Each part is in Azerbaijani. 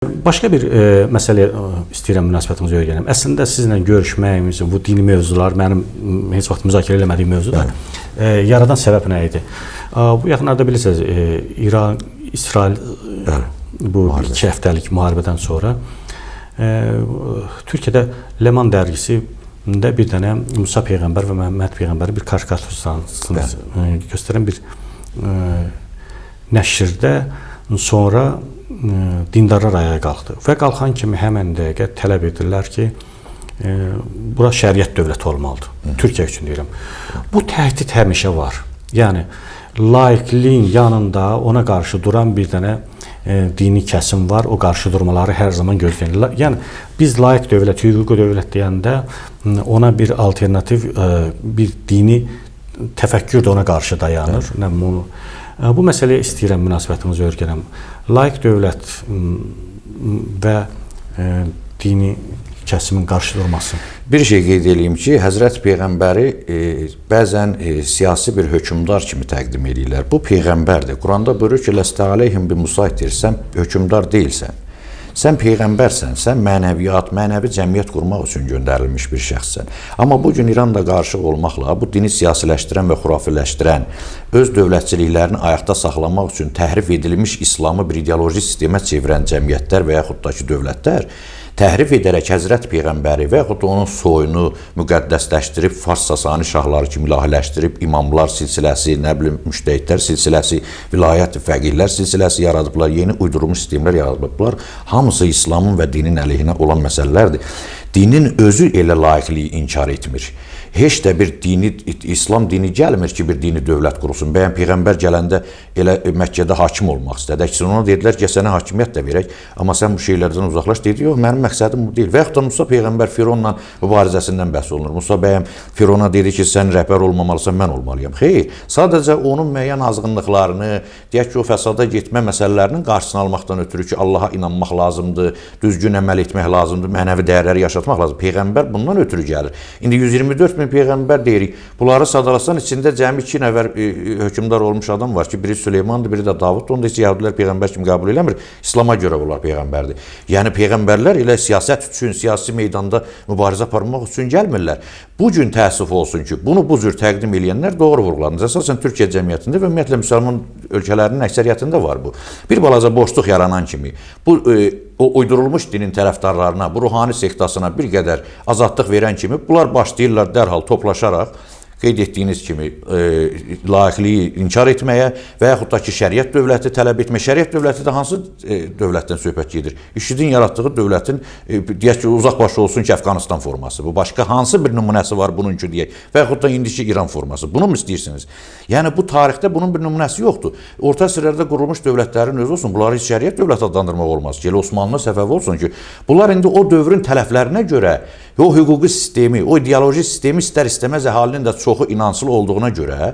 Başqa bir məsələyə istəyirəm münasibətinizi öyrənim. Əslində sizinlə görüşməyimiz, bu dini mövzular mənim heç vaxt müzakirə eləmədiyim mövzudur. Yaradan səbəb nə idi? Bu yaxınlarda bilirsiniz, İran, İsrail bu 2 həftəlik müharibədən sonra Türkiyədə Leman dərgisində bir dənə Musa peyğəmbər və Məhəmməd peyğəmbərin bir karikaturasını göstərən bir nəşrdə sonra dindarlar ayağa qalxdı və qalxan kimi həmən dəqiqə tələb edirlər ki, bura şəriət dövləti olmalıdır. Türkiyə üçün deyirəm. Bu təhdid həmişə var. Yəni laikliyin yanında ona qarşı duran bir dənə dini kəsim var. O qarşı durmaları hər zaman gözlənirlər. Yəni biz laik dövlət, hüquqi dövlət deyəndə ona bir alternativ bir dini təfəkkür də ona qarşı dayanır. Nə bunu bu məsələyə istəyirəm münasibətinizi öyrənəm. Laik dövlət və dini kəsimin qarşı durması. Bir şey qeyd eləyim ki, Həzrət Peyğəmbəri bəzən siyasi bir hökmdar kimi təqdim eləyirlər. Bu peyğəmbərdir. Quranda buyurur ki, "Ləstə aleyhim bi musaytir." Sən hökmdar deyilsən. Sən peyğəmbərsən, sən mənəviyyat, mənəvi cəmiyyət qurmaq üçün göndərilmiş bir şəxssən. Amma bu gün İranla qarışıq olmaqla bu dini siyasiləşdirən və xurafiləşdirən, öz dövlətçiliklərini ayaqda saxlamaq üçün təhrif edilmiş İslamı bir ideoloji sistemə çevirən cəmiyyətlər və yaxud da ki, dövlətlər təhrif edərək Həzrət Peyğəmbəri və yaxud da onun soyunu müqəddəsləşdirib, Fars Sasani şahları kimi ilahiləşdirib, imamlar silsiləsi, nə bilim, müştəhidlər silsiləsi, vilayət fəqihlər silsiləsi yaradıblar, yeni uydurulmuş sistemlər yaradıblar. Hamısı İslamın və dinin əleyhinə olan məsələlərdir. Dinin özü elə laikliyi inkar etmir. Heç də bir dini, İslam dini gəlmir ki, bir dini dövlət qurulsun. Bəyən Peyğəmbər gələndə elə Məkkədə hakim olmaq istədi. Əksinə ona dedilər ki, sənə hakimiyyət də verək, amma sən bu şeylərdən uzaqlaş. Dedi, yox, mənim məqsədim bu deyil. Və yaxud da Musa Peyğəmbər Fironla mübarizəsindən bəhs olunur. Musa bəyəm Firona dedi ki, sən rəhbər olmamalısan, mən olmalıyam. Xeyr, sadəcə onun müəyyən azğınlıqlarını, deyək ki, o fəsada getmə məsələlərinin qarşısını almaqdan ötürü ki, Allaha inanmaq lazımdır, düzgün əməl etmək lazımdır, mənəvi dəyərləri yaşatmaq lazımdır. Peyğəmbər bundan ötürü gəlir. İndi 124 min peyğəmbər deyirik. Bunları sadalasan içində cəmi 2 nəfər hökmdar olmuş adam var ki, biri Süleymandır, biri də Davuddur. Onu da heç yəhudilər peyğəmbər kimi qəbul eləmir. İslama görə bunlar peyğəmbərdir. Yəni peyğəmbərlər elə siyasət üçün, siyasi meydanda mübarizə aparmaq üçün gəlmirlər. Bu gün təəssüf olsun ki, bunu bu cür təqdim eləyənlər doğru vurğulanır. Əsasən Türkiyə cəmiyyətində və ümumiyyətlə müsəlman ölkələrinin əksəriyyətində var bu. Bir balaca boşluq yaranan kimi bu o uydurulmuş dinin tərəfdarlarına, bu ruhani sektasına bir qədər azadlıq verən kimi bunlar başlayırlar dərhal toplaşaraq qeyd etdiyiniz kimi laikliyi inkar etməyə və yaxud da ki, şəriət dövləti tələb etməyə. Şəriət dövləti də hansı dövlətdən söhbət gedir? IŞİD-in yaratdığı dövlətin, deyək ki, uzaq başı olsun ki, Əfqanistan forması. Bu başqa hansı bir nümunəsi var bunun ki, deyək, və yaxud da indiki İran forması. Bunu mu istəyirsiniz? Yəni bu tarixdə bunun bir nümunəsi yoxdur. Orta əsrlərdə qurulmuş dövlətlərin özü olsun, bunları heç şəriət dövləti adlandırmaq olmaz ki, elə Osmanlı, Səfəvi olsun ki, bunlar indi o dövrün tələblərinə görə o hüquqi sistemi, o ideoloji sistemi istər-istəməz əhalinin də çoxu inanclı olduğuna görə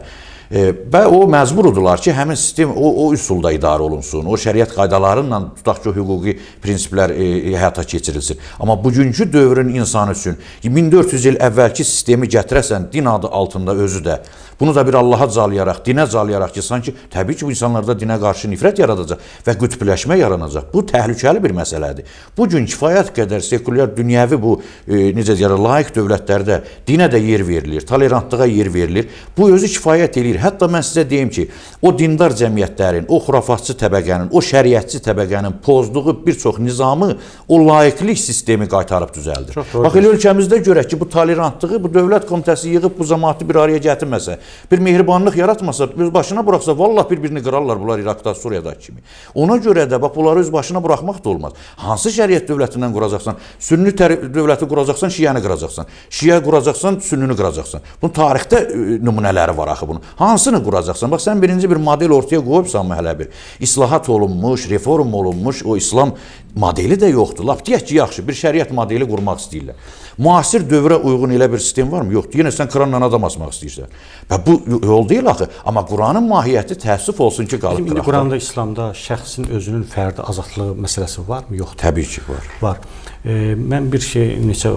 və o məcburdular ki, həmin sistem o üsulda idarə olunsun, o şəriət qaydaları ilə tutaq ki, o hüquqi prinsiplər həyata keçirilsin. Amma bugünkü dövrün insanı üçün 1400 il əvvəlki sistemi gətirəsən din adı altında özü də, bunu da bir Allaha calayaraq, dinə calayaraq ki, sanki təbii ki, bu insanlarda dinə qarşı nifrət yaradacaq və qütbləşmə yaranacaq. Bu təhlükəli bir məsələdir. Bu gün kifayət qədər sekulyar dünyəvi bu necə deyirlər, laik dövlətlərdə dinə də yer verilir, tolerantlığa yer verilir. Bu özü kifayət eləyir. Hətta mən sizə deyim ki, o dindar cəmiyyətlərin, o xurafatçı təbəqənin, o şəriətçi təbəqənin pozduğu bir çox nizamı o laiklik sistemi qaytarıb düzəldir. Bax elə ölkəmizdə görək ki, bu tolerantlığı bu dövlət komitəsi yığıb bu cəmaatı bir araya gətirməsə, bir mehribanlıq yaratmasa, öz başına buraxsa, vallah bir-birini qırarlar bunlar İraqda, Suriyada kimi. Ona görə də bax bunları öz başına buraxmaq da olmaz. Hansı şəriət dövlətindən quracaqsan? Sünni dövləti quracaqsan, şiəni qıracaqsan. Şiə quracaqsan, sünnini qıracaqsan. Bunun tarixdə nümunələri var axı bunun. Hansını quracaqsan? Bax sən birinci bir model ortaya qoyubsan mı hələ bir? İslahat olunmuş, reform olunmuş o İslam modeli də yoxdur. Lap deyək ki, yaxşı, bir şəriət modeli qurmaq istəyirlər. Müasir dövrə uyğun elə bir sistem varmı? Yoxdur. Yenə sən kranla adam asmaq istəyirsən. Və bu yol deyil axı. Amma Quranın mahiyyəti təəssüf olsun ki, qalıb İndi Quranda, İslamda şəxsin özünün fərdi azadlığı məsələsi varmı? Yoxdur. Təbii ki, var. Var. Mən bir şey neçə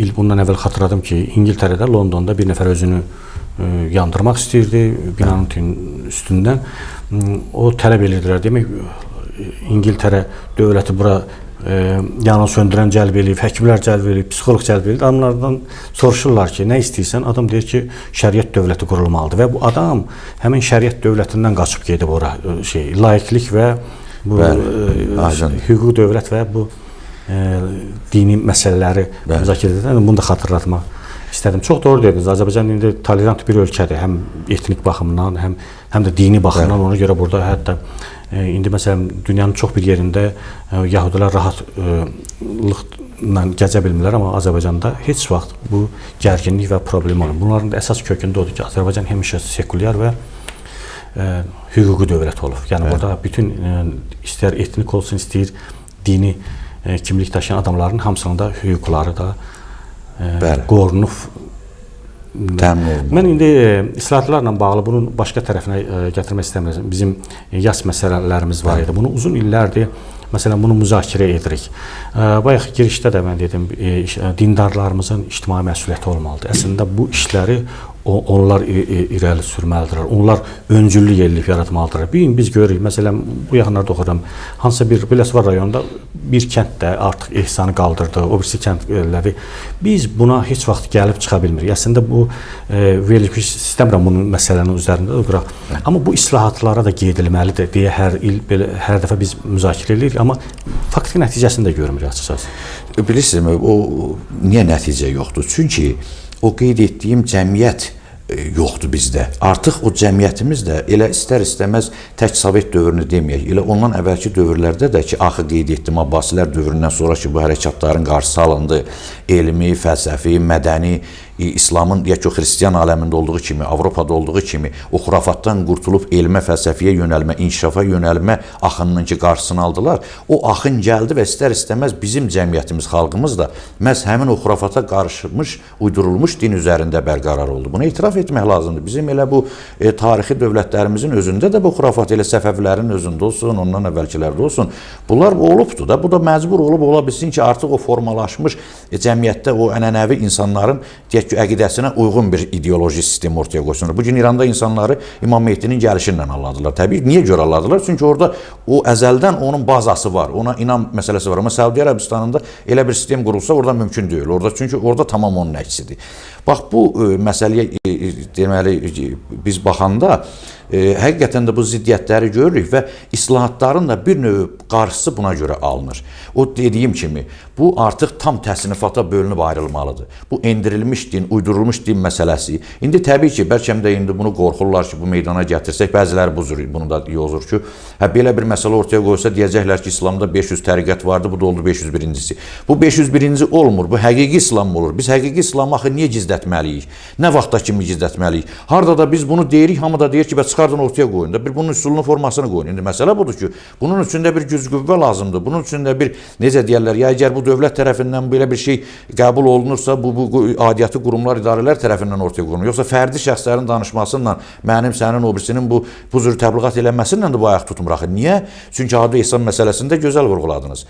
il bundan əvvəl xatırladım ki, İngiltərədə, Londonda bir nəfər özünü yandırmaq istəyirdi binanın üstündən. O tələb edirdilər. Demək, İngiltərə dövləti bura yanğın söndürən cəlb eləyib, həkimlər cəlb eləyib, psixoloq cəlb eləyib. Adamlardan soruşurlar ki, nə istəyirsən? Adam deyir ki, şəriət dövləti qurulmalıdır və bu adam həmin şəriət dövlətindən qaçıb gedib ora laiklik və bu hüquqi dövlət və bu dini məsələləri müzakirə edirlər. Bunu da xatırlatmaq istədim. Çox doğru dediniz. Azərbaycan indi tolerant bir ölkədir. Həm etnik baxımdan, həm də dini baxımdan. Bəli. Ona görə burada hətta indi məsələn dünyanın çox bir yerində yəhudilər rahatlıqla gəzə bilmirlər, amma Azərbaycanda heç vaxt bu gərginlik və problem olmur. Bunların da əsas kökündə odur ki, Azərbaycan həmişə sekulyar və hüquqi dövlət olub. Yəni burada bütün istər etnik olsun, istəyir dini kimlik daşıyan adamların hamısının da hüquqları da qorunub. Təmin olunmalı. Mən indi islahatlarla bağlı bunun başqa tərəfinə gətirmək istəmirəm. Bizim yas məsələlərimiz var idi. Bunu uzun illərdir, məsələn, bunu müzakirə edirik. Bayaq girişdə də mən dedim, dindarlarımızın ictimai məsuliyyəti olmalıdır. Əslində bu işləri onlar irəli sürməlidirlər. Onlar öncüllük eləyib yaratmalıdırlar. Bir gün biz görürük, məsələn, bu yaxınlarda oxuram, hansısa bir Biləsuvar rayonunda bir kənddə artıq ehsanı qaldırdı, o birisi kənd elədi. Biz buna heç vaxt gəlib çıxa bilmirik. Əslində bu verilmiş istəmirəm bunun məsələnin üzərində duraq. Amma bu islahatlara da gedilməlidir deyə hər il belə hər dəfə biz müzakirə edirik, amma faktiki nəticəsini də görmürük açıqcası. Bilirsinizmi, o niyə nəticə yoxdur? Çünki o qeyd etdiyim cəmiyyət yoxdur bizdə. Artıq o cəmiyyətimiz də elə istər-istəməz tək Sovet dövrünü deməyək, elə ondan əvvəlki dövrlərdə də ki, axı qeyd etdim, Abbasilər dövründən sonra ki, bu hərəkatların qarşısı alındı, elmi, fəlsəfi, mədəni, İslamın, deyək ki, o xristian aləmində olduğu kimi, Avropada olduğu kimi o xurafatdan qurtulub elmə, fəlsəfiyə yönəlmə, inkişafa yönəlmə axınının ki, qarşısını aldılar. O axın gəldi və istər-istəməz bizim cəmiyyətimiz, xalqımız da məhz həmin o xurafata qarışmış, uydurulmuş din üzərində bərqərar oldu. Bunu etiraf etmək lazımdır. Bizim elə bu tarixi dövlətlərimizin özündə də bu xurafat, elə Səfəvilərin özündə olsun, ondan əvvəlkilərdə olsun, bunlar olubdur da. Bu da məcbur olub, ola bilsin ki, artıq o formalaşmış cəmiyyətdə o ənənəvi insanların, deyək ki, əqidəsinə uyğun bir ideoloji sistem ortaya qoysunlar. Bugün İranda insanları İmam Mehdinin gəlişi ilə anladılar. Təbii, niyə görə anladılar? Çünki orada o əzəldən onun bazası var, ona inam məsələsi var. Amma Səudiyyə Ərəbistanında elə bir sistem qurulsa, orada mümkün deyil. Orada, çünki orada tamam onun əksidir. Bax, bu məsələyə deməli, biz baxanda həqiqətən də bu ziddiyyətləri görürük və islahatların da bir növ qarşısı buna görə alınır. O dediyim kimi, bu artıq tam təsnifata bölünüb ayrılmalıdır. Bu endirilmiş din, uydurulmuş din məsələsi. İndi təbii ki, bəlkə də indi bunu qorxurlar ki, bu meydana gətirsək, bəziləri bu cür bunu da yozur ki, hə, belə bir məsələ ortaya qoysa deyəcəklər ki, İslamda 500 təriqət vardı, bu da oldu 501-incisi. Bu 501-inci olmur, bu həqiqi İslam olur. Biz həqiqi İslamı axı niyə gizlətməliyik? Nə vaxta kimi gizlətməliyik? Harada da biz bunu deyirik, hamı da deyir ki, bəs çıxardın ortaya qoyun da, bir bunun üsulunu, formasını qoyun. İndi məsələ budur ki, bunun üçün də bir güc qüvvə lazımdır. Bunun üçün də bir, necə deyərlər, ya əgər bu dövlət tərəfindən belə bir şey qəbul olunursa, bu aidiyyatı qurumlar, idarələr tərəfindən ortaya qoyulur. Yoxsa fərdi şəxslərin danışmasıyla, mənim, sənin, o birisinin bu cür təbliğat eləməsinlə də bu ayaq tutmur axı. Niyə? Çünki adi ehsan məsələsində gözəl vurğuladınız.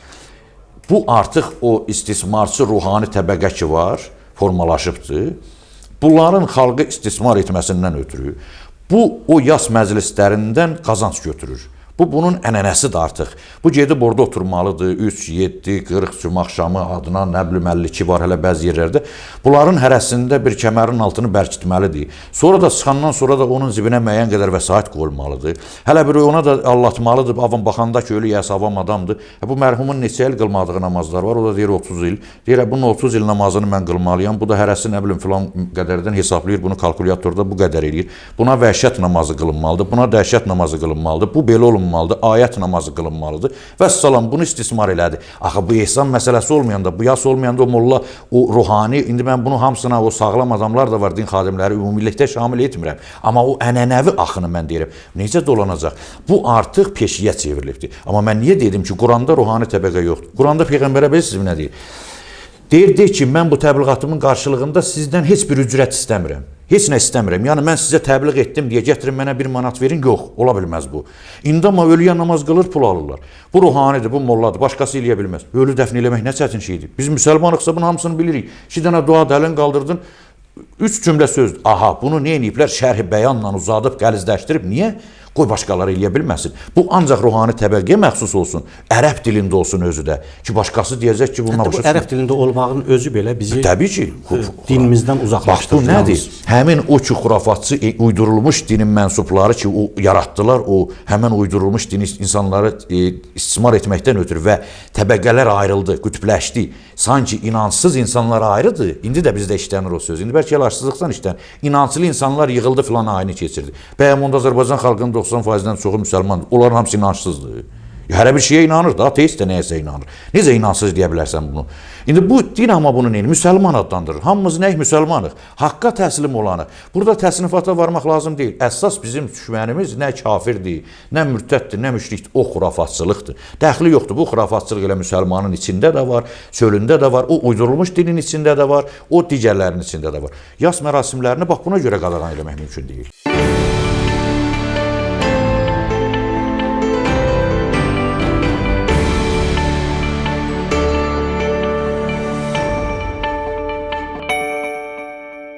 Bu artıq o istismarçı ruhani təbəqə ki var, formalaşıbdır. Bunların xalqı istismar etməsindən ötürü bu o yas məclislərindən qazanc götürür. Bu, bunun ənənəsidir artıq. Bu gedib orada oturmalıdır. 3, 7, 40 cümə axşamı adına nə bilim 52 var hələ bəzi yerlərdə. Bunların hərəsində bir kəmərin altını bərkitməlidir. Sonra da çıxandan sonra da onun cibinə müəyyən qədər vəsait qoyulmalıdır. Hələ bir ona da allatmalıdır. Avam baxanda ki, ölü yəs avam adamdır. Bu mərhumun neçə il qılmadığı namazlar var. O da deyir 30 il. Deyir, bunun 30 il namazını mən qılmalıyam. Bu da hərəsi nə bilim filan qədərdən hesablayır. Bunu kalkulyatorda bu qədər eləyir. Buna vəhşət namazı qılınmalıdır. Buna dəhşət namazı qılınmalıdır. Bu belə olunmalıdır. Ayət namazı qılınmalıdır. Vəssalam, bunu istismar elədi. Axı bu ehsan məsələsi olmayanda, bu yas olmayanda o molla, o ruhani, indi mən bunu hamısına o sağlam adamlar da var, din xadimləri ümumilikdə şamil etmirəm. Amma o ənənəvi axını mən deyirəm. Necə dolanacaq? Bu artıq peşiyə çevrilibdir. Amma mən niyə dedim ki, Quranda ruhani təbəqə yoxdur? Quranda Peyğəmbərə bilirsiniz nə deyir? Deyir, deyir ki, mən bu təbliğatımın qarşılığında sizdən heç bir ücrət istəmirəm. Heç nə istəmirəm. Yəni mən sizə təbliğ etdim deyə gətirin mənə bir manat verin. Yox, ola bilməz bu. İndi amma ölüyə namaz qılır, pul alırlar. Bu ruhanidir, bu molladır, başqası eləyə bilməz. Ölü dəfn eləmək nə çətin şeydir. Biz müsəlmanıqsa bunun hamısını bilirik. 2 dənə dua dəlin qaldırdın, 3 cümlə sözdür. Aha, bunu nə ediblər? Şərhi bəyanla uzadıb, qəlizləşdirib. Niyə? Qoy başqaları eləyə bilməsin. Bu ancaq ruhani təbəqəyə məxsus olsun. Ərəb dilində olsun özü də. Ki başqası deyəcək ki, bundan Hətta bu ərəb dilində olmağın özü belə bizi Təbii ki, dinimizdən Bax uzaqlaşdırır. bu nədir? Həmin o ki xurafatçı uydurulmuş dinin mənsubları ki o yaratdılar, o həmin uydurulmuş dini insanları istismar etməkdən ötürü və təbəqələr ayrıldı, qütbləşdi. Sanki inancsız insanlar ayrıdır. İndi də bizdə işlənir o söz. İndi bəlkə yalarsızlıqdan işlənir. İnanclı insanlar yığıldı filan ayini keçirdi. Bəyəm onda Azərbaycan xalqının 90%-dən çoxu müsəlmandır. Onların hamısı inancsızdır. Hərə bir şeyə inanır da, ateist də nəyəsə inanır. Necə inansız deyə bilərsən bunu? İndi bu din amma bunu neyini? Müsəlman adlandırır. Hamımız nəyik? Müsəlmanıq. Haqqa təslim olanıq. Burada təsnifata varmaq lazım deyil. Əsas bizim düşmənimiz nə kafirdir, nə mürtəddir, nə müşrikdir. O xurafatçılıqdır. Dəxli yoxdur. Bu xurafatçılıq elə müsəlmanın içində də var, çölündə də var, o uydurulmuş dinin içində də var, o digərlərinin içində də var. Yas mərasimlərini bax buna görə qadağan eləmək mümkün deyil.